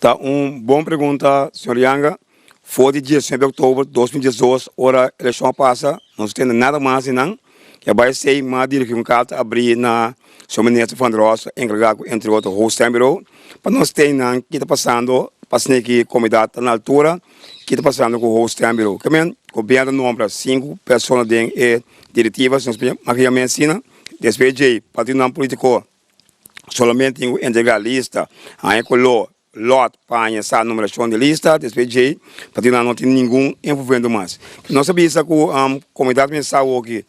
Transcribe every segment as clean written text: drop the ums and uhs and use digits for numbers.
Ta un bon pregunta, señor Yanga. For di 19 oktober 2012, ora elekshon a pasa, no tende nada mas di nan. I a bai esei, mi a dirigí un karta abrí na señor minister Van der Horst, enkargá ku entre otro Hoofdstembureau, pa nos tende nan ki ta pasando, pa asina ki komunidat ta na altura ki ta pasando ku Hoofdstembureau. Ke men, gobièrnu ta nombra sinku persona den e direktiva, si nos maki yam'é asina. Despues djei, partidonan polítiko solamente tin ku entregá lista, haña koló, lòt pa haña sa numerashon di lista, despues djei partidonan no tin ningun envolvimento mas. Nos a bisa ku komunidat mester sa awoki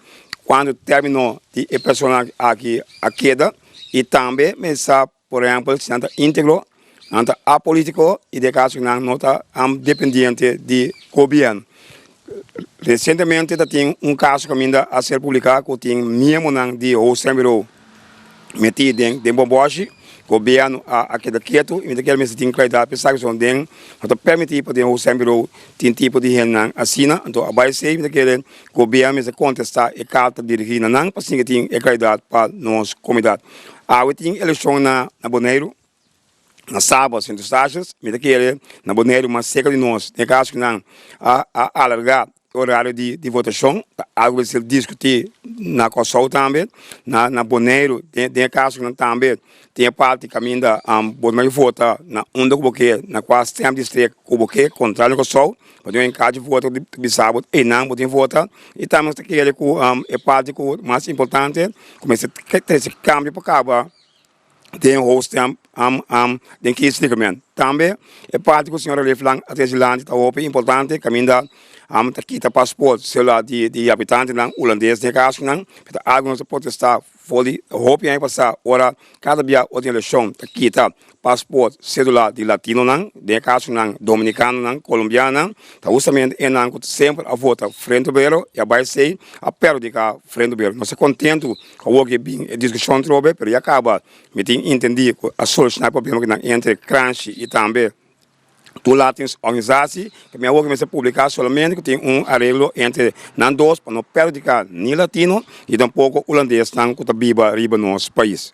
kuantu término di e persona aki a keda i tambe mester sa por ehèmpel si nan ta íntegro, nan ta apolítiko i den kaso nan no ta dependiente di gobièrnu. Resientemente ta tin un kaso kaminda a ser publiká ku tin miembronan di Hoofdstembureau metí den den bòbòshi. Gobièrnu a a keda ketu i mi ta kere mester tin klaridat pa esaki pasobra den no ta permití pa den Hoofdstembureau tin tipo di hendenan asina. Anto a bai esei mi ta kere gobièrnu mester kontestá e karta dirigí na nan pa asina tin e klaridat pa nos komunidat. Awe tin elekshon na na Boneiru. Na Saba, Sint Eustatius, mi ta kere na Boneiru mas serka di nos. Den e kaso ku nan a a alargá e orario di di votashon, ta algu ku mester diskutí na Kòrsou tambe. Na na Boneiru, den den e kaso ku nan tambe tin e parti kaminda bo ta mester vota na unda ku bo ke, na kua stemdistrikt ku bo ke, kontrario na Kòrsou, bo tin un enkargo di vota ku ta bisa bo einan bo tin vota. I tambe nos ta kere ku e parti ku mas importante ku mester trese kambio pa kaba den hoofdstem am am den kiesreglement. Tambe e parti ku señora Leeflang a trese dilanti ta hopi importante kaminda am ta kita paspoort selular di di habitantenan hulandes den e kasonan ta algu nos a protesta for di hopi aña pasa ora kada bia otro elekshon ta kita paspoort selular di latinonan den e kasonan dominikanonan kolombianonan ta hustamente enan ku semper a vota Frente Obrero i a bai esei a perhudika Frente Obrero. Nos ta kontentu. Awor ke bin e diskushon trobe, pero ya kaba mi tin intendi ku a solushoná e problema ku nan entre Kranshi i tambe Toelatingsorganisatie. Ke mi awor ke mester publiká solamente ku tin un areglo entre nan dos pa no perhudiká ni latino ni tampoko hulandesnan ku ta biba riba nos pais.